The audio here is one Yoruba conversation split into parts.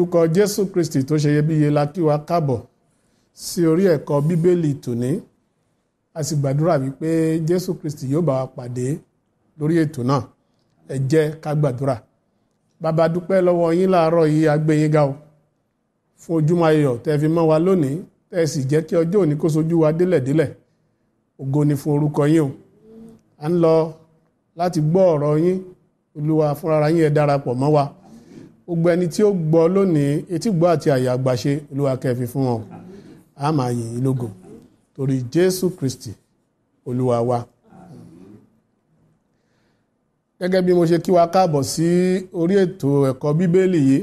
Orúkọ Jésù Kristi tó ṣe iyebíye la kí wa káàbọ̀ sí orí ẹ̀kọ́ Bíbélì tòní. A sì gbàdúrà wípé Jésù Kristi yóò bá wa pàdé lórí ètò náà. Ẹ jẹ́ ká gbàdúrà. Bàbá, dúpẹ́ lọ́wọ́ yín láàárọ̀ yìí, a gbé yín ga o fún ojúmọ́ ayọ̀ tẹ́ fi mọ́ wa lónìí, tẹ́ sì jẹ́ kí ọjọ́ òní kó sojú wa délẹ̀délẹ̀. Ògo ni fún orúkọ yín o. À ń lọ láti gbọ́ ọ̀rọ̀ yín. Olúwa fúnra yín, ẹ darapọ̀ mọ́ wa. Gbogbo ẹni tí ó gbọ́ lónìí, etí gbọ́ àti àyà àgbàṣe, Olúwa kẹ́ fi fún wọn. A máa yìn yín lógo torí Jésù Kristi Olúwa wa. Gẹ́gẹ́ bí mo ṣe kí wa káàbọ̀ sí orí ètò ẹ̀kọ́ Bíbélì yìí,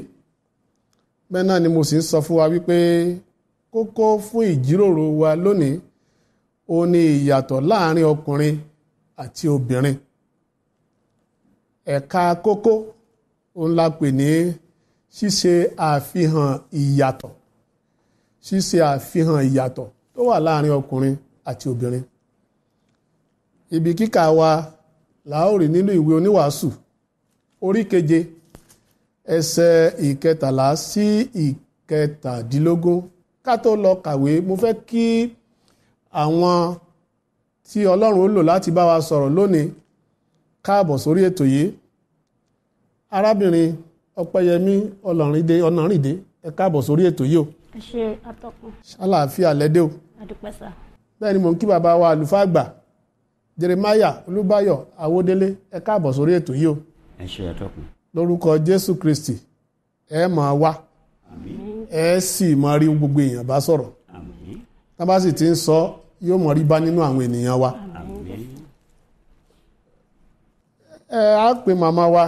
bẹ́ẹ̀ náà ni mo sì ń sọ fún wa wípé kókó fún ìjíròrò wa lónìí ó ní ìyàtọ̀ láàrin ọkùnrin àti obìnrin. Ẹ̀ka kókó òun la pè ní ṣíṣe àfihàn ìyàtọ̀, ṣíṣe àfihàn ìyàtọ̀ tó wà láàrin ọkùnrin àti obìnrin. Ibi kíkà wa la ó rí nínú ìwé Oníwàásù orí 7 ẹsẹ̀ 13 sí 17. Ká tó lọ kàwé, mo fẹ́ kí àwọn tí Ọlọ́run ó lò láti bá wa sọ̀rọ̀ lónìí káàbọ̀ sórí ètò yìí. Arábìnrin Ọpẹ́yẹmí Ọ̀nàrìndé, ẹ káàbọ̀ sórí ètò yìí o. Ẹ ṣé atọ́kùn. Ṣàlàáfíà lẹ́dẹ́ o. Adúpẹ́ sà. Bẹ́ẹ̀ ni mò ń kí bàbá wa àlùfáà àgbà Jeremiah Olúbáyọ̀ Awódélé, ẹ káàbọ̀ sórí ètò yìí o. Ẹ ṣé atọ́kùn. Lórúkọ Jésù Kristi, ẹ máa wá, ẹ sì máa rí gbogbo èèyàn bá sọ̀rọ̀. Àmín. Tá bá sì ti ń sọ, yóò mọ̀ rí bá nínú àwọn ènìyàn wa. Àmín. Ẹ á pè màmá wa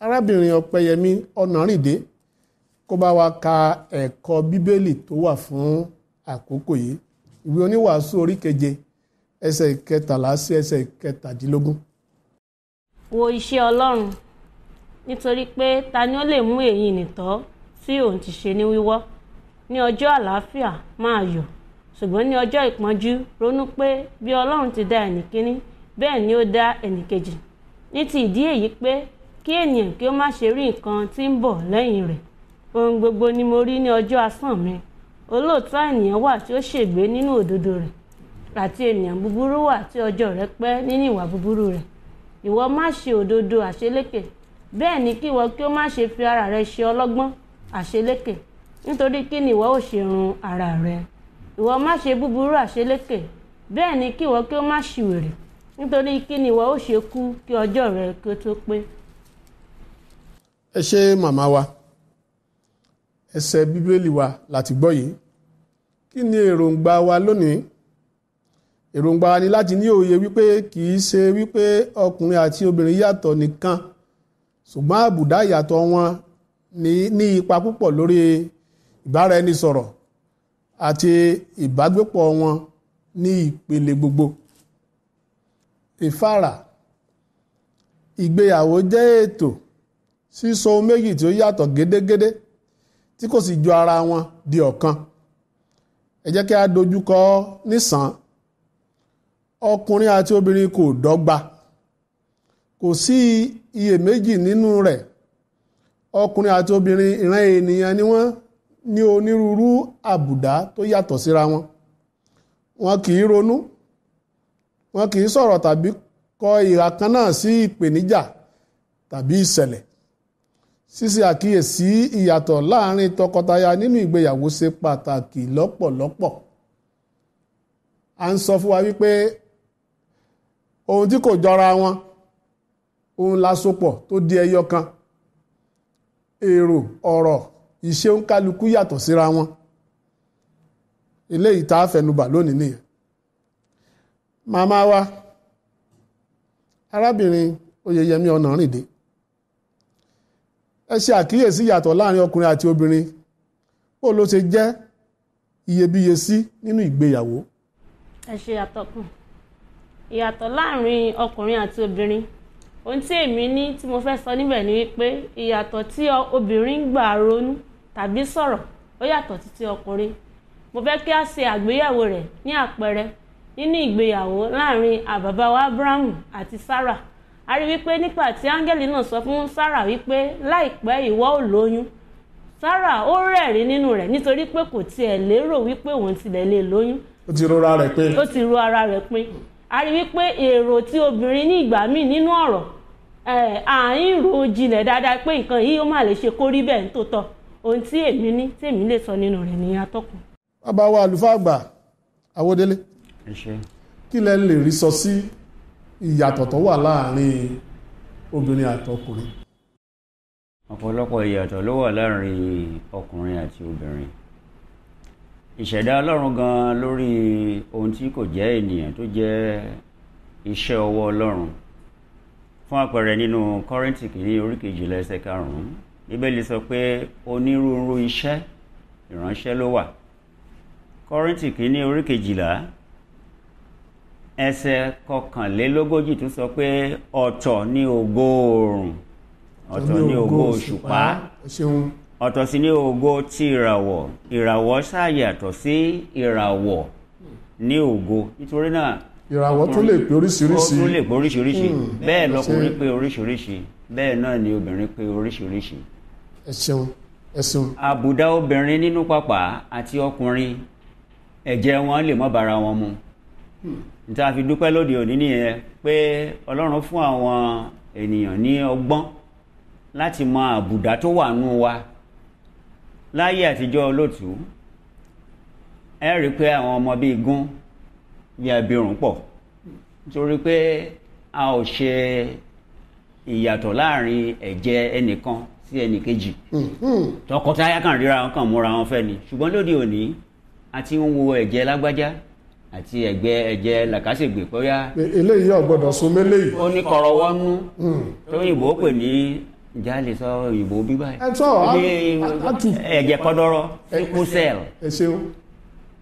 arábìnrin Ọpẹ́yẹmí Ọ̀nàrìndé kó bá wa ka ẹ̀kọ́ Bíbélì tó wà fún àkókò yìí. Ìwé Oníwàásù orí 7 ẹsẹ̀ 13 sí ẹsẹ̀ 17. Wo iṣẹ́ Ọlọ́run, nítorí pé ta ni ó lè mú èyí nìtọ́ tí òun ti ṣe ní wíwọ́? Ní ọjọ́ àlàáfíà máa yọ̀, ṣùgbọ́n ní ọjọ́ ìpọ́njú ronú pé bí Ọlọ́run ti dá ẹnìkíní, bẹ́ẹ̀ ni ó dá ẹnìkejì. Ní ti ìdí èyí pé kí ènìyàn kí ó má ṣe rí nǹkan tí ń bọ̀ lẹ́yìn rẹ̀. Ohun gbogbo ni mo rí ní ọjọ́ asán mi. Olóòótọ́ ènìyàn wà tí ó ṣègbé nínú òdodo rẹ̀, àti ènìyàn búburú wà tí ọjọ́ rẹ̀ pẹ́ nínú ìwà búburú rẹ̀. Ìwọ má ṣe òdodo àṣeléke, bẹ́ẹ̀ ni kí ìwọ kí ó má ṣe fi ara rẹ ṣe ọlọ́gbọ́n àṣeléke, nítorí kí ni ìwọ ó ṣe run ara rẹ? Ìwọ má ṣe búburú àṣeléke, bẹ́ẹ̀ ni kí ìwọ kí ó má ṣìwèrè, nítorí kí ni ìwọ ó ṣe kú kí ọjọ́ rẹ kí ó tó pé. Ẹ ṣé màmá wa. Ẹsẹ̀ Bíbélì wa láti gbọ́ yìí. Kí ni èròǹgbà wa lónìí? Èròǹgbà wa ni láti ní òye wípé kì í ṣe wípé ọkùnrin àti obìnrin yàtọ̀ nìkan, ṣùgbọ́n àbùdá ìyàtọ̀ wọn ní ipa púpọ̀ lórí ìbáraẹnisọ̀rọ̀ àti ìbágbépọ̀ wọn ní ìpele gbogbo. Ìfáàrà ìgbéyàwó jẹ́ ètò sísọ ohun méjì tí ó yàtọ̀ gédégédé tí kò sì jọ ara wọn di ọ̀kan. Ẹ jẹ́ kí a dojúkọ nísàn. Ọkùnrin àti obìnrin kò dọ́gba, kò sí iyèméjì nínú rẹ̀. Ọkùnrin àti obìnrin ìran ènìyàn ni wọ́n ní onírúurú àbùdá tó yàtọ̀ síra wọn. Wọn kì í ronú, wọn kì í sọ̀rọ̀ tàbí kọ ìhà kan náà sí ìpèníjà tàbí ìṣẹ̀lẹ̀. Ṣíṣe àkíyèsí ìyàtọ̀ láàrin tọkọtaya nínú ìgbéyàwó ṣe pàtàkì lọ́pọ̀lọpọ̀. À ń sọ fún wa wípé ohun tí kò jọra wọn, ohun la sopọ̀ tó di ẹyọ kan. Èrò, ọ̀rọ̀, ìṣe òǹkálukú yàtọ̀ síra wọn. Eléyìí tá a fẹnubà lónìí nìyẹn. Màmá wa arábìnrin Oyèyẹmí Ọ̀nàrìndé, ẹ ṣe àkíyèsí ìyàtọ̀ láàrin ọkùnrin àti obìnrin. Bó ló ṣe jẹ́ iyebíye sí nínú ìgbéyàwó? Ẹ ṣé atọ́kùn. Ìyàtọ̀ láàrin ọkùnrin àti obìnrin, ohun tí èmi ní tí mo fẹ́ sọ níbẹ̀ ni wípé ìyàtọ̀ tí obìnrin gbà ronú tàbí sọ̀rọ̀ ó yàtọ̀ sí ti ọkùnrin. Mo fẹ́ kí a ṣe àgbéyẹ̀wò rẹ̀ ní àpẹẹrẹ nínú ìgbéyàwó láàrin àbàbá wa Ábúráhámù àti Sárà. A rí wípé nígbà tí áńgẹ́lì náà sọ fún Sárà wípé láìpẹ́ ìwọ ó lóyún, Sarah ó rẹ́rìn nínú rẹ̀ nítorí pé kò tiẹ̀ lérò wípé òun tilẹ̀ lè lóyún. Ó ti rora rẹ̀ pin. Ó ti ro ara rẹ̀ pin. A rí wípé èrò tí obìnrin ní ìgbà míì nínú ọ̀rọ̀, à ń ro jinlẹ̀ dáadáa pé nǹkan yìí ó má lè ṣe kó rí bẹ́ẹ̀ ní tòótọ́. Ohun tí èmi ní tèmi lè sọ nínú rẹ̀ ní atọ́kùn. Bàbá wa àlùfáà àgbà Awódélé, kí lẹ lè rí sọ sí ìyàtọ̀ tó wà láàrin obìnrin àtọkùnrin? Ọ̀pọ̀lọpọ̀ ìyàtọ̀ ló wà láàrin ọkùnrin àti obìnrin. Ìṣẹ̀dá Ọlọ́run gan lórí ohun tí kò jẹ́ ènìyàn tó jẹ́ iṣẹ́ ọwọ́ Ọlọ́run. Fún àpẹẹrẹ nínú Kọ́ríńtì kìíní orí kejìlá ẹsẹ̀ karùn-ún, Bíbélì sọ pé onírúurú iṣẹ́ ìránṣẹ́ ló wà. Kọ́ríńtì kìíní orí kejìlá ẹsẹ̀ 41 tó sọ pé ọ̀tọ̀ ni ògo oòrùn, ọ̀tọ̀ ni ògo òṣùpá, ọ̀tọ̀ sì ni ògo ti ìràwọ̀. Ìràwọ̀ ṣàyàtọ̀ sí ìràwọ̀ ní ògo. Nítorí náà ìràwọ̀ tún lè pé oríṣiríṣi. Ó tún lè pé oríṣiríṣi. Bẹ́ẹ̀ lọkùnrin pé oríṣiríṣi, bẹ́ẹ̀ náà ni obìnrin pé oríṣiríṣi. Ẹ ṣeun, ẹ ṣeun. Àbùdá obìnrin nínú pàpà àti ọkùnrin, ẹ̀jẹ̀ wọn lè má bára wọn mu. Níta fi dúpẹ́ lóde òní nìyẹn pé Ọlọ́run fún àwọn ènìyàn ní ọgbọ́n láti mọ àbùdá tó wà nú wa. Láyé àtijọ́ olóòtú, ẹ rí pé àwọn ọmọ bíi gún bí abirùn pọ̀, nítorí pé a ò ṣe ìyàtọ̀ láàrin ẹ̀jẹ̀ ẹnìkan sí ẹnìkejì. Tọkọtaya kan ríra wọn kàn múra wọn fẹ́ ni. Ṣùgbọ́n lóde òní a ti ń wo ẹ̀jẹ̀ lágbájá àti ẹ̀gbẹ́ ẹ̀jẹ̀ làkàṣègbè bóyá eléyìí ò gbọ́dọ̀ sun méléyìí. Ó ní kọ̀rọ̀wọ́nú tó òyìnbó pè ní, ìjà lè sọ òyìnbó bí báyìí. Ẹ sọ, ẹ̀jẹ̀ kọ́dọ́rọ́, sickle cell. Ẹ ṣeun.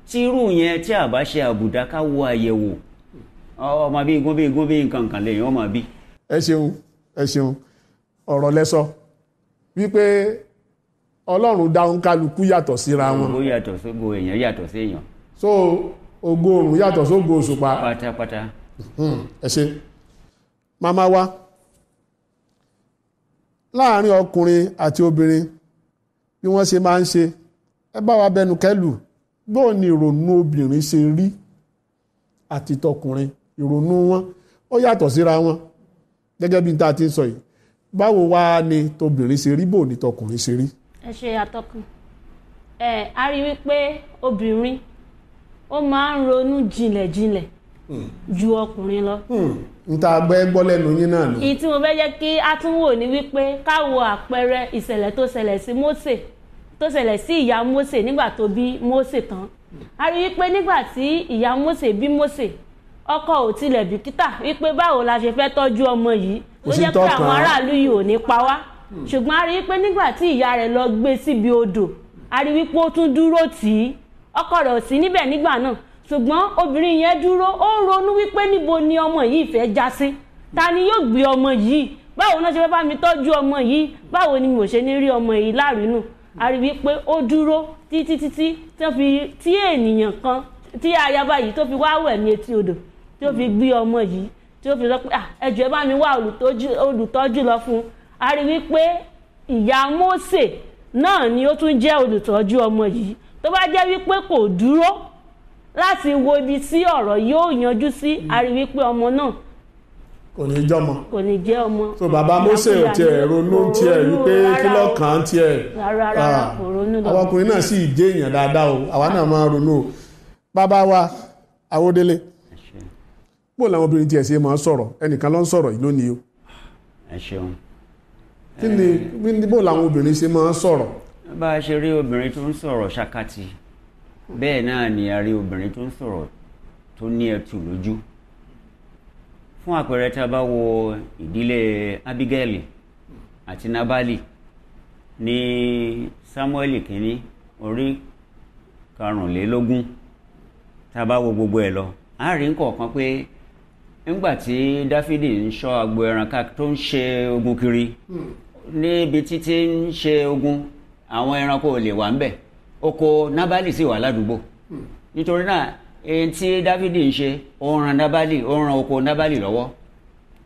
Tírú yẹn tí a bá ṣe àbùdá ká wo àyẹ̀wò, ọmọ bí igun bí igun bí nǹkan kan lèyàn ọmọ bí. Ẹ ṣeun, ẹ ṣeun. Ọ̀rọ̀ lẹ sọ wípé Ọlọ́run dá òǹkálukú yàtọ̀ síra wọn. Ògo yàtọ̀ sógo, èèyàn yàtọ̀ sí èèyàn. So ògo oòrùn yàtọ̀ sógo òṣùpá. Pátápátá. Ẹ ṣe. Màmá wa, láàárín ọkùnrin àti obìnrin bí wọ́n ṣe máa ń ṣe, ẹ bá wa bẹnu kẹ́lù, bóò ni ìrònú obìnrin ṣe rí àti tọkùnrin? Ìrònú wọn ó yàtọ̀ síra wọn gẹ́gẹ́ bí n ta ti ń sọ yìí. Báwo wá ni tobìnrin ṣe rí, bóò ni tọkùnrin ṣe rí? Ẹ ṣe àtọkùn. Ẹ a rí wípé obìnrin ó máa ń ronú jinlẹ̀jinlẹ̀ ju ọkùnrin lọ. N ta gbẹ́ gbọ́ lẹ́nu yín náà nù. Ìyí tí mo fẹ́ jẹ́ kí a tún wò ní wípé ká wo àpẹẹrẹ ìṣẹ̀lẹ̀ tó ṣẹlẹ̀ sí Mósè, tó ṣẹlẹ̀ sí ìyá Mósè nígbà tó bí Mósè tán. A rí wípé nígbà tí ìyá Mósè bí Mósè, ọkọ ò tilẹ̀ bìkítà wípé báwo la ṣe fẹ́ tọ́jú ọmọ yìí, ó jẹ́ pé àwọn aráàlú yìí ò ní pa wá. Ṣùgbọ́n a rí wípé nígbà tí ìyá rẹ̀ lọ gbé síbi odò, a rí wípé ó tún dúró tì í. Ọkọ rẹ̀ ò sí níbẹ̀ nígbà náà, ṣùgbọ́n obìnrin yẹn dúró, ó ń ronú wípé níbo ni ọmọ yìí fẹ́ já sí, ta ni yóò gbé ọmọ yìí, báwo náà ṣe fẹ́ bá mi tọ́jú ọmọ yìí, báwo ni mo ṣe ní rí ọmọ yìí lárínù. A rí wípé ó dúró títí títí tí ènìyàn kan tí ayaba yìí tó fi wá wẹ̀ ní etí odò, tí ó fi gbé ọmọ yìí, tí ó fi sọ pé ẹ jọ̀ọ́ ẹ bá mi wá olùtọ́jú lọ fún un. A rí wípé ìyá Mósè náà ni ó tún jẹ́ olùtọ́jú ọmọ yìí. Tó bá jẹ́ wípé kò dúró láti wo ibi tí ọ̀rọ̀ yóò yanjú sí, a rí wípé ọmọ náà kò ní jọmọ, kò ní jẹ́ ọmọ. So bàbá Mósè ò tiẹ̀ ronú tiẹ̀ wípé kí lọ́kàn tiẹ̀. Rárá rárá, kò ronú lọ. Àwọn ọkùnrin náà sì jẹ́ èèyàn dáadáa o, àwa náà máa ronú o. Bàbá wa Awódélé, bó làwọn obìnrin tiẹ̀ ṣe máa sọ̀rọ̀? Ẹnìkan ló ń sọ̀rọ̀ yìí lónìí o. Ẹ ṣeun. Kí ni bó làwọn obìnrin ṣe máa sọ̀rọ̀? Bá a ṣe rí obìnrin tó ń sọ̀rọ̀ ṣakati, bẹ́ẹ̀ náà ni a rí obìnrin tó ń sọ̀rọ̀ tó ní ẹtù lójú. Fún àpẹẹrẹ, tá a bá wo ìdílé Abigail àti Nabali ní Samuel kìíní orí 25, tá a bá wo gbogbo ẹ̀ lọ, a rí nǹkan pé nígbà tí Dáfídì ń ṣọ́ agbo ẹran ká tó ń ṣe ogun kiri, níbi títí ń ṣe ogun, àwọn ẹranko ò lè wà ń bẹ̀, oko Nabali sì wà ládùúgbò. Nítorí náà èyí tí Dáfídì ń ṣe, ó ń ran Nabali, ó ń ran oko Nabali lọ́wọ́.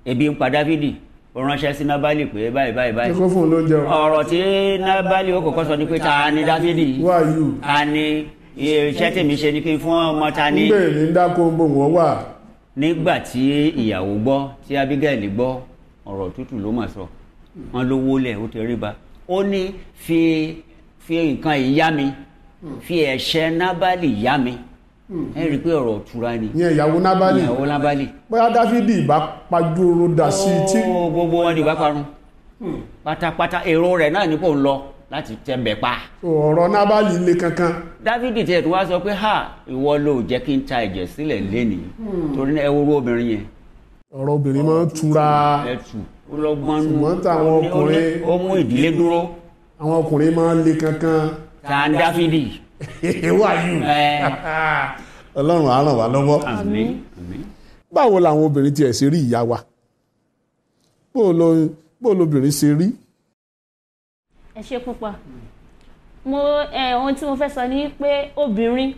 Ebi ń pa Dáfídì, Ó ránṣẹ́ sí Nábálì pé báyìí báyìí báyìí. Kó fún un lóúnjẹ o. Ọ̀rọ̀ tí Nábálì ó kọ́kọ́ sọ ni pé ta ni Dáfídì? Who are you? Ta ni iṣẹ́ tèmi ṣe ni kí n fún ọmọ ta ni? Nígbà èmi ń dáko ń bò wọ́n wà. Nígbà tí ìyàwó gbọ́, tí Abigail gbọ́, ọ̀rọ̀ tútù ló mà sọ. Wọ́n ló wólẹ̀, ó tẹríba. Ó ní fi nǹkan yìí yá mi, fi ẹ̀ṣẹ̀ Nábálì yá mi. Ẹ rí i pé ọ̀rọ̀ ìtura ni. Ìyẹn ìyàwó Nábálì. Ìyàwó Nábálì. Bóyá Dáfídì ìbá pajúro dà sí tí. Gbogbo wọn ni ìbá parun. Pátápátá èrò rẹ̀ náà ni kò ń lọ láti tẹ̀bẹ̀ pa. Ọ̀rọ̀ Nábálì le kankan. Dáfídì tiẹ̀ tó wá sọ pé ha ìwọ ló jẹ́ kí n ta ẹ̀jẹ̀ sílẹ̀ lénìí. Torí ẹ wo obìnrin yẹn. Ọ̀rọ̀ obìnrin máa ń tura. Ẹ tù ó lọ́gbọ́n nù. Ṣùgbọ́n táwọn ọkùnrin. Ó mú ìdílé dúró. Àwọn ọkùnrin máa ń le kankan. Ta ń Dáfídì. Who are you? Ọlọ́run á ràn wá lọ́wọ́. Àmín. Àmín. Báwo làwọn obìnrin tiẹ̀ ṣe rí ìyá wa? Bó lobìnrin ṣe rí? Ẹ ṣe púpọ̀. Mo ohun tí mo fẹ́ sọ ni pé obìnrin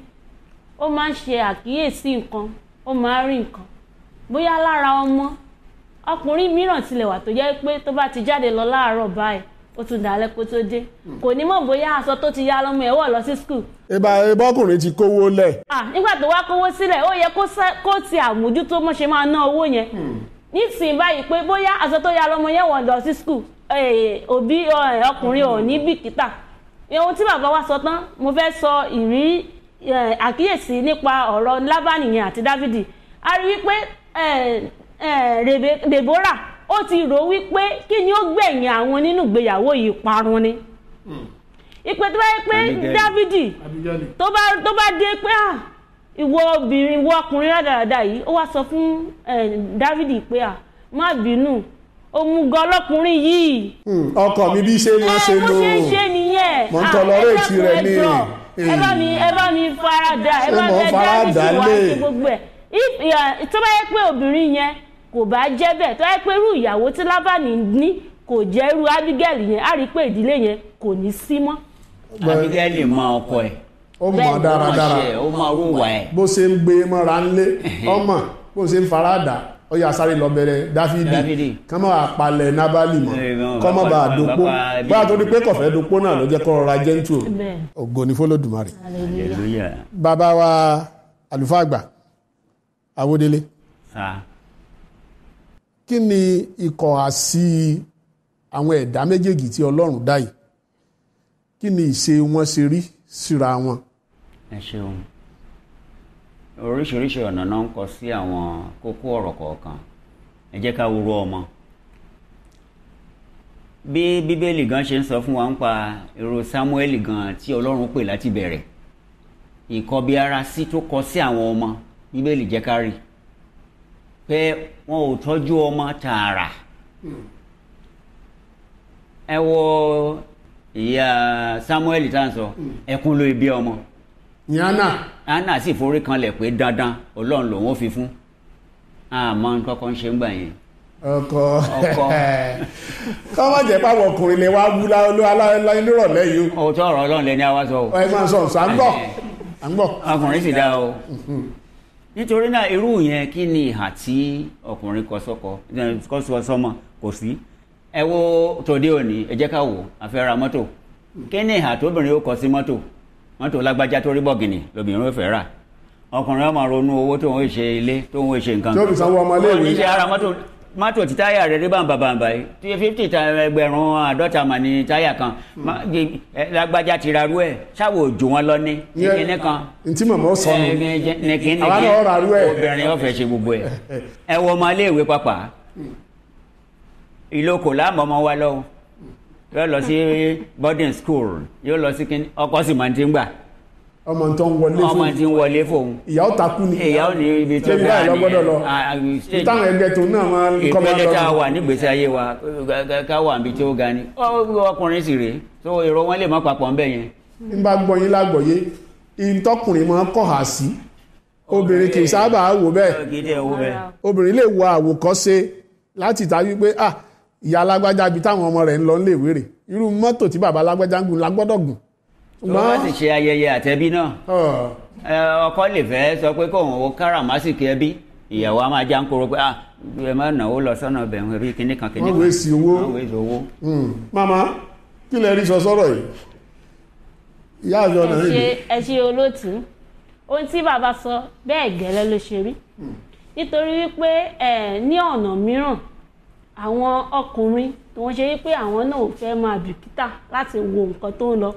ó máa ń ṣe àkíyèsí nǹkan, ó máa ń rí nǹkan. Bóyá lára ọmọ, ọkùnrin mìíràn tilẹ̀ wà tó jẹ́ pé tó bá ti jáde lọ láàárọ̀ báyìí, ó tún dàálẹ́ kó tó dé. Kò ní mọ̀ bóyá aṣọ tó ti yá lọ́mọ ẹ̀ wọ̀ lọ sí school. Ìbá ọkùnrin ti kówó lẹ̀. Nígbà tó wá kówó sílẹ̀, ó yẹ kó ti àmójútó mọ́ ṣe máa ná owó yẹn. Nísìnyí báyìí pé bóyá aṣọ tó yá lọ́mọ yẹn wọ̀ lọ sí school, òbí ọkùnrin ò ní bìkítà. Ohun tí bàbá wa sọ tán, mo fẹ́ sọ ìrírí àkíyèsí nípa ọ̀rọ̀ Lábánì yẹn àti Dáfídì. A rí wípé Dèbórà ó ti rò wípé kí ni ó gbẹ̀yìn àwọn nínú ìgbéyàwó yìí parun ni. Ìpè tó bá yẹ pé Dáfídì tó bá dé pé ìwọ obìnrin ìwọ ọkùnrin rádaràda yìí, ó wá sọ fún Dáfídì pé má bínú, òmùgọ̀ ọlọ́kùnrin yìí. Ọkọ mi bí ṣe máa ṣe lò ó ṣe nìyẹn. Mo ń tọlọrẹ́ẹ̀tì rẹ̀ ní. Ẹ bá mi farada, ẹ bá mi dáríjì wá sí gbogbo ẹ̀. Tó bá yẹ pé obìnrin yẹn kò bá jẹ́ bẹ́ẹ̀, tó bá yẹ pé irú ìyàwó tí Lábánì ní kò jẹ́ irú Abigail yẹn, á rí i pé ìdílé yẹn kò ní sí mọ́. Abigail mọ ọkọ ẹ̀. Ó mọ dáradára. Ó mọ orúwà ẹ̀. Bó ṣe ń gbé mọ́ra ńlé, ọmọ bó ṣe ń farada, ó yà sáré lọ bẹ̀rẹ̀ Dáfídì kán má palẹ̀ Nábálì mọ́, kán má bàa dopó. Bóyá torí pé kò fẹ́ dopó náà ló jẹ́ kó rọra gentle. Ògo ni f'Olódùmarè. Bàbá wa àlùfáà àgbà Awódélé, kí ni ikọ̀ àsí àwọn ẹ̀dá méjèèjì tí Ọlọ́run dá yìí? Kí ni ìṣe wọn ṣe rí síra wọn? Ẹ ṣeun. Oríṣiríṣi ọ̀nà náà ń kọ sí àwọn kókó ọ̀rọ̀ kọ̀ọ̀kan. Ẹ jẹ́ ká wúrọ̀ ọmọ. Bí Bíbélì gan ṣe ń sọ fún wa ń pa irú Sámúẹ́lì gan tí Ọlọ́run pè láti bẹ̀rẹ̀. Ìkọbi ara sí tó kọ sí àwọn ọmọ, Bíbélì jẹ́ ká rí pé wọn ò tọ́jú ọmọ tààrà. Ẹ wo ìyá Sámúẹ́lì tá à ń sọ, ẹkún ló bí ọmọ. Anna sì forí kanlẹ̀ pé dandan Ọlọ́run lòun ó fi fún. Àmọ́ nǹkan kan ṣe ń gbà yẹn. Ọkọ kọ́ má jẹ́ pàwọ̀ ọkùnrin lè wá wú nírọ̀lẹ́ yìí o. Òótọ́ ọ̀rọ̀ Ọlọ́run lẹni àwa sọ o. Ẹ máa sọ à ń gbọ́ à ń gbọ́. Ọkùnrin sì dá o. Nítorí náà irú yẹn kí ni ìhà tí ọkùnrin kọ sọ́kọ kọ sọ sọ́mọ kò sí. Ẹ wo tòde òní, ẹ jẹ́ ká wò, a fẹ́ ra mọ́tò. Kí ni ìhà tóbìnrin ó kọ sí mọ́tò? Mọ́tò lágbájá tó rí bọ̀gìnì lobìnrin ó fẹ́ rà. Ọkùnrin ọmọ ronú owó tó ń ṣe ilé tó ń ṣe nǹkan. Tó fi sanwó ọmọ iléèwé. Ó ní ṣe ara mọ́tò tí táyà rẹ̀ rí bàǹbà bàǹbà yìí tí 50 ẹgbẹ̀rún 50 mà ní táyà kan. Lágbájá ti rarú ẹ̀ ṣáwó òjò wọn lọ ní kíní kan. Ntí mọ̀mọ́ sọnù. Ní kíní Àwa náà rarú ẹ̀. Obìnrin ó fẹ́ ṣe gbogbo ẹ̀. Ẹ wo ọmọ iléèwé pàpà. Ìlókò láàmú ọmọ wa lọ́wọ́. Yóò lọ sí boarding school, yóò lọ sí kíní, ọkọ sì máa ti ń gbà. Ọmọ tó ń wọlé fún. Ọmọ tí ń wọlé fún. Ìyá ó takú ni. Ìyá ó ní ibi tó ga ni. Táwọn ẹgbẹ́ tó náà máa ń kọ́ máa lọ. Ìpele tá a wà nígbèsí ayé wa ká wà níbi tí ó ga ni. Ọkùnrin sì rèé, tó èrò wọn lè má papọ̀ ńbẹ̀ yẹn. N bá gbọ́ yín lágbọ̀yé, ìtọ́kùnrin máa ń kọ̀hà sí. Obìnrin kì í sábà wò bẹ́ẹ̀. Obìnrin lè wo àwòkọ́ṣe láti ta wípé ìyá alágbájá ibi táwọn ọmọ rẹ̀ ń lọ ń lè wéré. Irú mọ́tò tí bàbá alágbájá ń gùn la gbọ́dọ̀ gùn. Tó bá sì ṣe ayẹyẹ àtẹbí náà, ọkọ lè fẹ́ sọ pé kóun ó káràmásìkì ẹbí. Ìyàwó a máa já ń kóró pé ah ẹ má náwó lọ sọ́nà bẹ̀rù bí kinní kan kinní Wọ́n kan. waste owó. Wọ́n waste owó. Màmá, kí lẹ rí sọ sọ́rọ̀ yìí? Ìyá àjọ náà yìí. Ẹ ṣe olóòtú. Ohun tí bàbá sọ bẹ́ẹ̀ gẹ́lẹ́ ló ṣe rí, nítorí wípé ní ọ̀nà mìíràn àwọn ọkùnrin tí wọ́n ṣe wípé àwọn náà ò fẹ́ máa bìkítà láti wo nǹkan tó ń lọ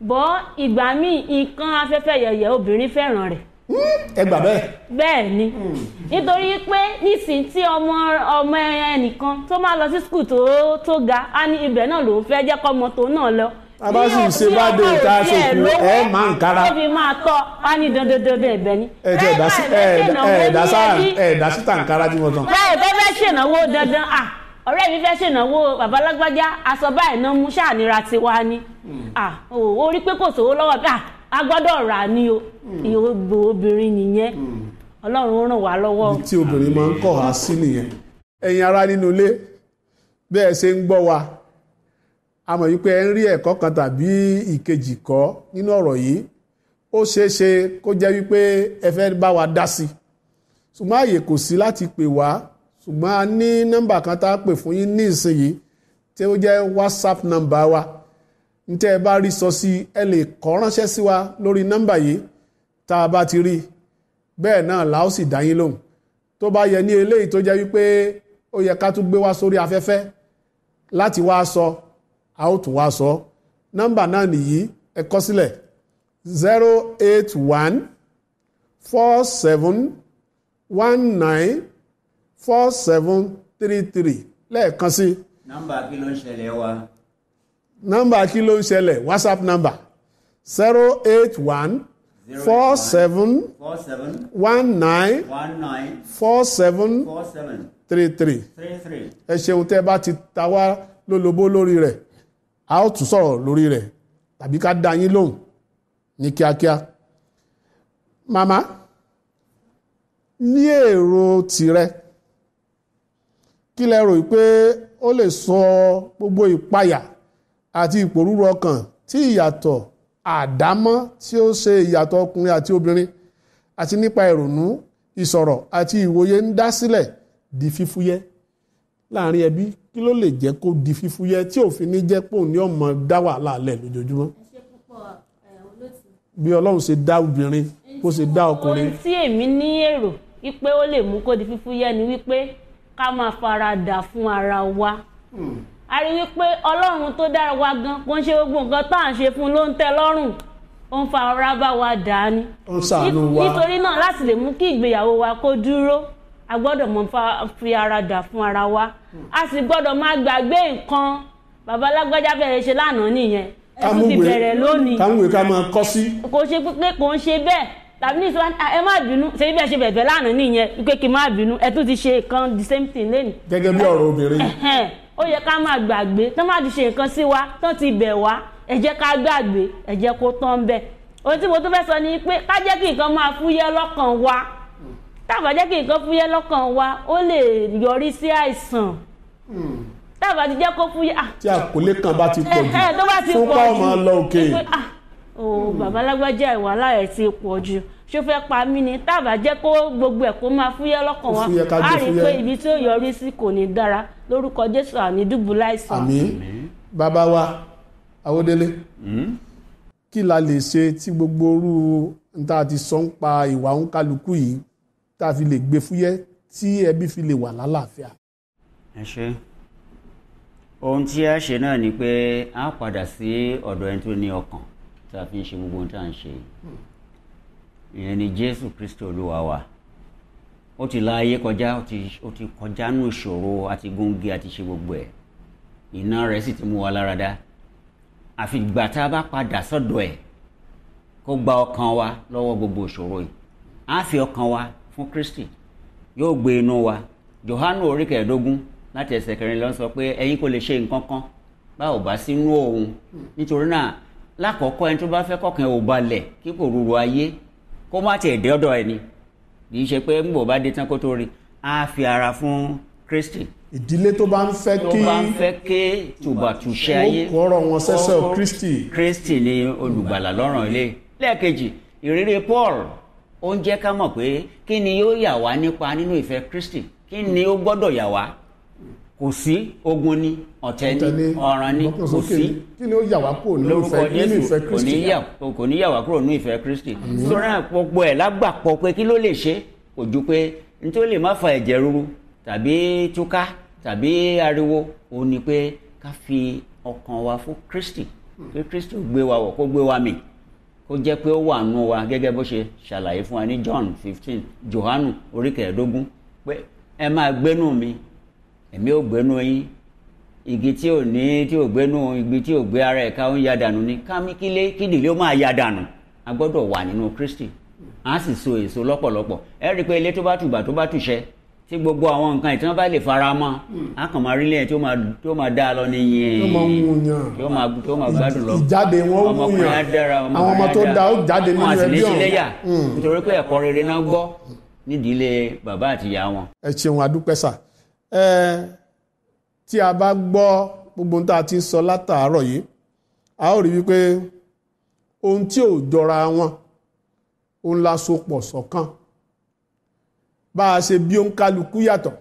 bọ́. Ìgbà míì nǹkan afẹ́fẹ́ yẹ̀yẹ̀ obìnrin fẹ́ràn rẹ̀. Ẹ gbà bẹ́ẹ̀. Bẹ́ẹ̀ ni, nítorí pé nísìnyí tí ọmọ ẹnìkan tó máa lọ sí skul tó ga á ní ibẹ̀ náà lòún fẹ́ jẹ́ kọ́mọ tó náà lọ. A bá sì ṣe bá dé ìta ṣòkú, ẹ máa ń kára. Ó fi máa tọ́ á ní dandandandan ẹ̀bẹ̀ ni. Ẹ tẹ ẹ̀dá sí ẹ̀dá sí tàǹkárá tí wọ́n tàn. Bẹ́ẹ̀ bẹ́ẹ̀ fẹ́ ṣènáwó dandan, à ọ̀rẹ́ mi fẹ́ ṣènáwó bàbá lágbájá, aṣọ báyìí náà mú ṣàníra tiwa ni, à ó rí pé kò sówó lọ́wọ́ bí a gbọ́dọ̀ rà ní o. Ìyóògbò obìnrin nìyẹn. Ọlọ́run ó ràn wá lọ́wọ́. Tí obìnrin máa ń kọ̀ á sí nìyẹn. Ẹ̀yin ará nínú ilé, bẹ́ẹ̀ ṣe ń gbọ́ wa, a mọ̀ wípé ẹ ń rí ẹ̀kọ́ kan tàbí ìkejì kọ́ nínú ọ̀rọ̀ yìí. Ó ṣeé ṣe kó jẹ́ wípé ẹ fẹ́ bá wa dá sí, ṣùgbọ́n àyè kò sí láti pè wá. Ṣùgbọ́n a ní nọ́mbà kan tá a pè fún yín ní ìsinyìí tí ó jẹ́ WhatsApp nọ́mbà wa. Ní tẹ́ ẹ bá rí sọ sí, ẹ lè kọ ránṣẹ́ sí wa lórí nọ́mbà yìí. Tá a bá ti rí bẹ́ẹ̀ náà la ó sì dá yín lóhùn. Tó bá yẹ ní eléyìí tó jẹ́ wípé ó yẹ ká tún gbé wá sórí afẹ́fẹ́ láti wá sọ, a ó tún wá sọ. Nọ́mbà náà nìyí, ẹ kọ sílẹ̀: 081 47 19 47 33. Lẹ́ẹ̀kan sí. Nọ́mbà kí ló ń ṣẹlẹ̀ wa. Nọ́mbà kí ló ń ṣẹlẹ̀ WhatsApp number: 081 47 47 19 19 47 47 33. 33. Ẹ ṣeun. Tẹ́ bá ti ta wá lólobó lórí rẹ̀, a ó tún sọ̀rọ̀ lórí rẹ̀ tàbí ká dá yín lóhùn ní kíákíá. Màmá, ní èrò tìrẹ, kí lẹ rò pé ó lè sọ gbogbo ìpayà àti ìpòrúru ọkàn tí ìyàtọ̀ àdámọ́ tí ó ṣe ìyàtọ̀ ọkùnrin àti obìnrin àti nípa ìrònú, ìsọ̀rọ̀ àti ìwòye ń dá sílẹ̀ di fífúyẹ́ láàrin ẹbí? Kí ló lè jẹ́ kó di fífúyẹ́ tí òfin ní jẹ́ pò ní ọmọ dá wàhálà lẹ̀ lójoojúmọ́, bí Ọlọ́run ṣe dá obìnrin bó ṣe dá ọkùnrin? Ohun tí èmi ní èrò wípé ó lè mú kó di fífúyẹ́ ni wípé ká máa fara dà fún ara wa. A rí wípé Ọlọ́run tó dára wa gan kò ń ṣe gbogbo nǹkan tá à ń ṣe fún ló ń tẹ́ lọ́rùn, ó ń fara bá wa dà á ni. Ó ń ṣàánú wa. Nítorí náà, láti lè mú kí ìgbéyàwó wa kó dúró, a gbọ́dọ̀ mọ fi ara dà fún ara wa. A sì gbọ́dọ̀ máa gbàgbé nǹkan. Bàbá lágbájá bẹ̀rẹ̀ ṣe lánàá nìyẹn, ẹ tún ti bẹ̀rẹ̀ lónìí. Kámúwé ká máa kọ́ sí. Kò ṣe pé kò ń ṣe bẹ́ẹ̀ tàbí ní ìsọ́wọ́n, ẹ má bínú, ṣe bí bẹ́ẹ̀ ṣe bẹ̀bẹ̀ lánàá nìyẹn wípé kí n má bínú, ẹ tún ti ṣe nǹkan the same thing lẹ́nu. Gẹ́gẹ́ bí ọ̀rọ̀ obìnrin. Ó yẹ ká máa gbàgbé. Tán má ti ṣe nǹkan sí wa, tán ti bẹ̀ wá, ẹ jẹ́ ká gbàgbé, ẹ jẹ́ kó tán bẹ́ẹ̀. Ohun tí mo tún fẹ́ sọ ni pé ká jẹ́ kí nǹkan máa fúyẹ́ lọ́kàn wa. Tá bá jẹ́ kí nǹkan fúyẹ́ lọ́kàn wa, ó lè yọrí sí àìsàn. Tá bá ti jẹ́ kó fúyẹ́. Tí àkọlé kan bá ti pọ̀ jù, fúnpá ọmọ lọ òkè. O bàbá lágbájá, ìwàhálà ẹ̀ ti pọ̀ jù, ṣó fẹ́ pa mí ni? Tá bá jẹ́ kó gbogbo ẹ̀ kó máa fúyẹ́ lọ́kàn wa, á rí i pé ibi tí ó yọrí sí kò ní dára. Lórúkọ Jésù, àní dùbúláìsàn. Àmín. Bàbá wa Awódélé, kí la lè ṣe tí gbogbo orú n tá a ti sọ ń pa ìwà òǹkálukú yìí tá a fi lè gbé fúyẹ́ tí ẹbí fi lè wà lálàáfíà? Ẹ ṣe. Ohun tí a ṣe náà ni pé a padà sí ọ̀dọ̀ ẹni tó ní ọkàn tí a fi ń ṣe gbogbo ohun tí a ń ṣe. Ìyẹn ni Jésù Kristi Olúwa wa. Ó ti la ayé kọjá, ó ti kọjá nù ìṣòro àti góńgé àti ṣe gbogbo ẹ̀. Iná rẹ̀ sì ti mú wa lára dá. Àfi ìgbà tá a bá padà sọ́dọ̀ ẹ̀ kó gba ọkàn wa lọ́wọ́ gbogbo ìṣòro yìí. A fi ọkàn wa fún Kristi, yóò gbé inú wa. Jòhánù orí 15 láti ẹsẹ̀ 4 ló ń sọ pé ẹ̀yin kò lè ṣe nǹkan kan bá ò bá sínú òun. Nítorí náà, lákọ̀ọ́kọ́, ẹni tó bá fẹ́ kọ̀kan ò balẹ̀ kí kò rúru ayé kó má tiẹ̀ dé ọ̀dọ̀ ẹni, kì í ṣe pé ń bò bá dé tán kó tó rí, á fi ara fún Kristi. Ìdílé tó bá ń fẹ́ kí tó bá ń fẹ́ kí tùbàtùṣe ayé ó kọ́rọ̀ wọn sẹ́sẹ̀ Kristi. Kristi ni olùgbàlà lọ́rùn ilé. Lẹ́ẹ̀kejì, ìrírí Paul Ó ń jẹ́ ká mọ̀ pé kí ni yóò yà wá nípa nínú ìfẹ́ Kristi, kí ni ó gbọ́dọ̀ yà wá. Kò sí ogun ni, ọ̀tẹ̀ ni, ọ̀ràn ni, kò sí. Kí ni ó yà wá kúrò nínú ìfẹ́ Kristi? Kò ní yà wá kúrò nínú ìfẹ́ Kristi. Sọ́ra gbogbo ẹ̀ lágbàpọ̀ pé kí ló lè ṣe, kò ju pé n tó lè má fa ẹ̀jẹ̀ ríru tàbí túká tàbí ariwo, ó ní pé ká fi ọkàn wa fún Kristi, kí Kristi gbé wa wọ̀, kó gbé wa mì, kó jẹ́ pé ó wà nù wa, gẹ́gẹ́ bó ṣe ṣàlàyé fún wa ní John 15, Jòhánù orí 15, pé ẹ máa gbénú mi, èmi ò gbénú yín. Igi tí ò ní tí ò gbénú igi tí ò gbé ara ẹ̀ ká ó ń ya dànù ni, kámi kílé kídìlé ó máa ya dànù. A gbọ́dọ̀ wà nínú Kristi, a sì so èso lọ́pọ̀lọpọ̀. Ẹ rí i pé ilé tó bá tùgbà tó bá tùṣẹ, tí gbogbo àwọn nǹkan ìtàn bá lè fara mọ́, a kàn máa rí lẹ́yìn tí ó máa dá lọ níyìn, tí ó máa gbádùn lọ. Ìjáde wọn wúyàn, àwọn ọmọ tó dá ó jáde nínú ẹbí ọ̀hún, nítorí pé ẹ̀kọ́ rere náà gbọ́ nídìílé bàbá àti ìyá wọn. Ẹ ṣeun, adúpẹ́ sà. Tí a bá gbọ́ gbogbo ohun tá a ti ń sọ látàárọ̀ yìí, a ó rí wípé ohun tí ò jọra wọn òun la so pọ̀ ṣọ̀kan. Bá a ṣe bí òǹkálukú yàtọ̀,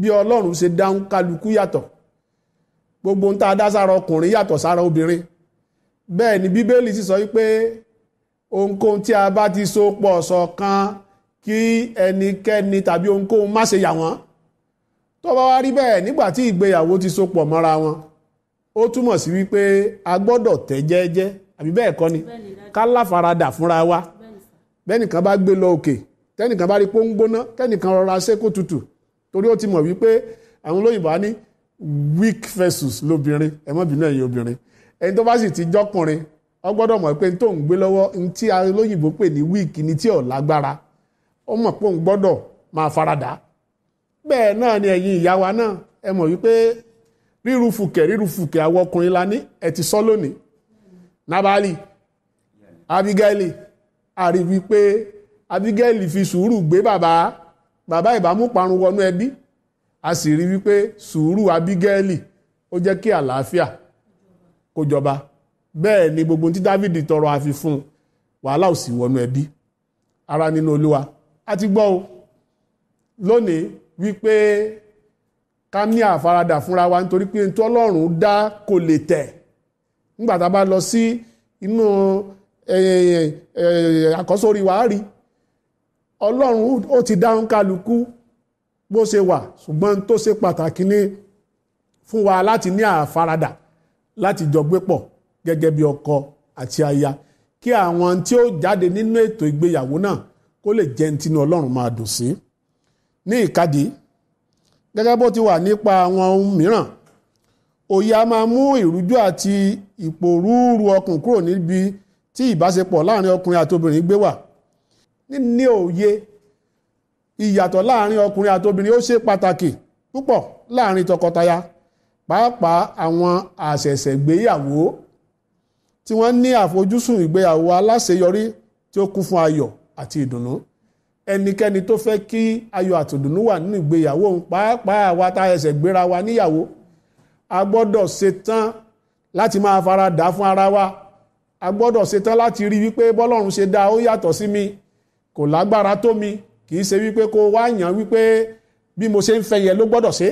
bí Ọlọ́run ṣe dá òǹkálukú yàtọ̀, gbogbo ohun tá a dá sára ọkùnrin yàtọ̀ sára obìnrin. Bẹ́ẹ̀ ni Bíbélì sì sọ wípé ohunkóhun tí a bá ti so pọ̀ ṣọ̀kan, kí ẹnikẹ́ni tàbí ohunkóhun má ṣe yà wọ́n. Tó bá wá rí bẹ́ẹ̀, nígbà tí ìgbéyàwó ti so pọ̀ mọ́ra wọn, ó túmọ̀ sí wípé a gbọ́dọ̀ tẹ́ jẹ́ẹ́jẹ́, àbí bẹ́ẹ̀ kọ́ ni, ká láfaradà fúnra wa. Bẹ́nìkan bá gbé lọ òkè, tẹ́nìkan bá rí pé ó ń gbóná, kẹ́nìkan rọra ṣe kó tutù, torí ó ti mọ̀ wípé àwọn olóyìnbó á ní weak versus lóbìnrin. Ẹ má bínú ẹ̀yin obìnrin, ẹni tó bá sì ti jọ́kùnrin ó gbọ́dọ̀ mọ̀ pé tó ń gbé lọ́wọ́ ní tí olóyìnbó pè ní weak ni, tí ò lágbára, ó mọ̀ pé òun gbọ́dọ̀ máa faradà. Bẹ́ẹ̀ náà ni ẹ̀yin ìyá wa náà, ẹ mọ̀ wípé ríru fùkẹ̀ àwọn ọkùnrin la ní, ẹ ti sọ lónìí. Nábálì, Abigaili, a rí wípé Abigaili fi sùúrù gbé bàbá ìbámu parun wọnú ẹbí. A sì rí wípé sùúrù Abigaili ó jẹ́ kí àlàáfíà kó jọba. Bẹ́ẹ̀ ni gbogbo tí Dávìdì tọrọ àfi fún, wàhálà ò sì wọnú ẹbí. Ara nínú Olúwa, a ti gbọ́ o lónìí wípé ká ní àfaradà fúnra wa, nítorí pé tí Ọlọ́run dá kò lè tẹ̀. Nígbà tá a bá lọ sí inú àkọ́sórí wa rí Ọlọ́run ó ti dá kálukú bó ṣe wà, ṣùgbọ́n tó ṣe pàtàkì ní fún wa láti ní àfaradà láti jọ gbé pọ̀ gẹ́gẹ́ bí ọkọ àti aya, kí àwọn tí ó jáde nínú ètò ìgbéyàwó náà kó lè jẹ́ ní tinú Ọlọ́run máa dùn sí. Ní ìkádìí, gẹ́gẹ́ bó ti wà nípa àwọn ohun mìíràn, òye a máa mú ìrújú àti ìpòrúurú ọkàn kúrò níbi tí ìbáṣepọ̀ láàrin ọkùnrin àti obìnrin gbé wà. Níní òye ìyàtọ̀ láàrin ọkùnrin àti obìnrin ó ṣe pàtàkì púpọ̀ láàrin tọkọtaya, pàápàá àwọn àṣẹ̀ṣẹ̀gbéyàwó tí wọ́n ní àfojúsùn ìgbéyàwó aláṣeyọrí tí ó kún fún ayọ̀ àti ìdùnnú. Ẹnikẹ́ni tó fẹ́ kí ayọ̀ àti ìdùnnú wà nínú ìgbéyàwó òun, pàápàá àwa tá a ṣẹ̀ṣẹ̀ gbéra wa níyàwó, a gbọ́dọ̀ ṣetán láti máa fara dà fún ara wa. A gbọ́dọ̀ ṣetán láti rí wípé bọ́lọ́run ṣe dá ó yàtọ̀ sí mi, kò lágbára tó mi. Kì í ṣe wípé kó wá yàn wípé bí mo ṣe ń fẹ́ yẹn ló gbọ́dọ̀ ṣe,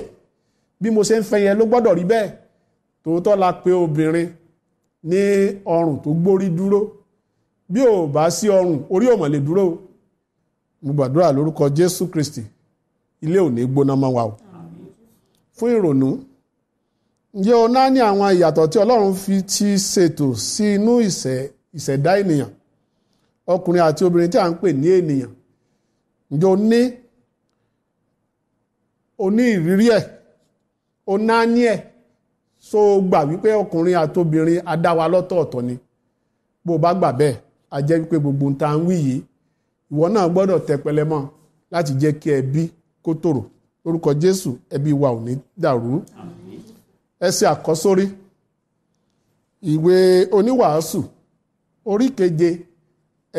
bí mo ṣe ń fẹ́ yẹn ló gbọ́dọ̀ rí bẹ́ẹ̀. Tòótọ́ la pè obìnrin ní ọrùn tó gbórí dúró, bí ò bá sí ọrùn orí ò mọ̀ lè dúró. Mo gbàdúrà lórúkọ Jésù Kristi, ilé ò ní gbóná mọ́ wa o. Fún ìrònú, ǹjẹ́ o náà ní àwọn ìyàtọ̀ tí Ọlọ́run fi ti ṣètò sí inú ìṣẹ̀dá ènìyàn, ọkùnrin àti obìnrin tí a ń pè ní ènìyàn? Ǹjẹ́ o ní ìrírí ẹ̀, o náà ní ẹ̀, so gbà wípé ọkùnrin àti obìnrin a dá wa lọ́tọ̀ọ̀tọ̀ ni? Bó o bá gbà bẹ́ẹ̀, a jẹ́ wípé gbogbo ohun tá à ń wí yìí, ìwọ náà gbọ́dọ̀ tẹpẹlẹ mọ́ láti jẹ́ kí ẹbí kó tòrò. Lórúkọ Jésù, ẹbí wa ò ní dàrú. Ẹsẹ̀ àkọ́sórí ìwé oníwàásù orí 7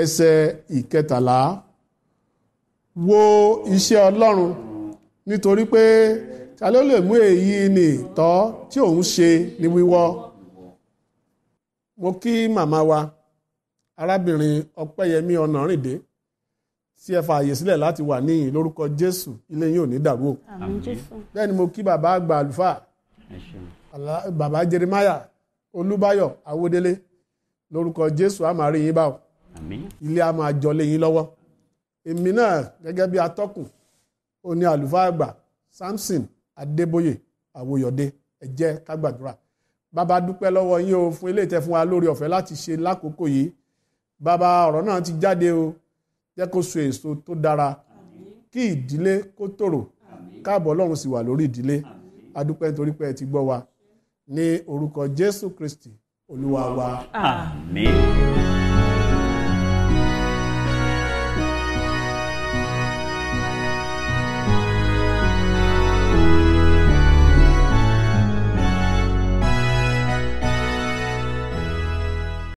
ẹsẹ̀ 13. Wo iṣẹ́ Ọlọ́run, nítorí pé ta ló lè mú èyí nì tọ́ tí òun ṣe ní wíwọ́. Mo kí màmá wa arábìnrin Ọpẹ́yẹmí Ọ̀nàrìndé tí ẹ fa àyè sílẹ̀ láti wà níyìn lórúkọ Jésù, ilé yín ò ní dàrú o. Àmín Jésù. Bẹ́ẹ̀ ni mo kí bàbá àgbà àlùfáà Ẹ ṣeun. Bàbá Jeremiah Olúbáyọ̀ Awódélé, lórúkọ Jésù a máa rí yín báwo, Àmín. ilé a máa jọlé yín lọ́wọ́. Èmi náà gẹ́gẹ́ bí atọ́kùn ó ní àlùfáà àgbà Samson Adébóyè Àwòyọ̀dé. Ẹ jẹ́ ká gbàdúrà. Bàbá, dúpẹ́ lọ́wọ́ yín o fún eléyìí tẹ́ fún wa lórí ọ̀fẹ́ láti ṣe lákòókò yìí. Bàbá, ọ̀rọ̀ náà ti jáde o, jẹ́ kó so èso tó dára, kí ìdílé kó tòrò, káàbọ̀ Ọlọ́run sì wà lórí ìdílé. A dúpẹ́ nítorí pé ẹ ti gbọ́ wa, ní orúkọ Jésù Kristi Olúwa wa. Àmín.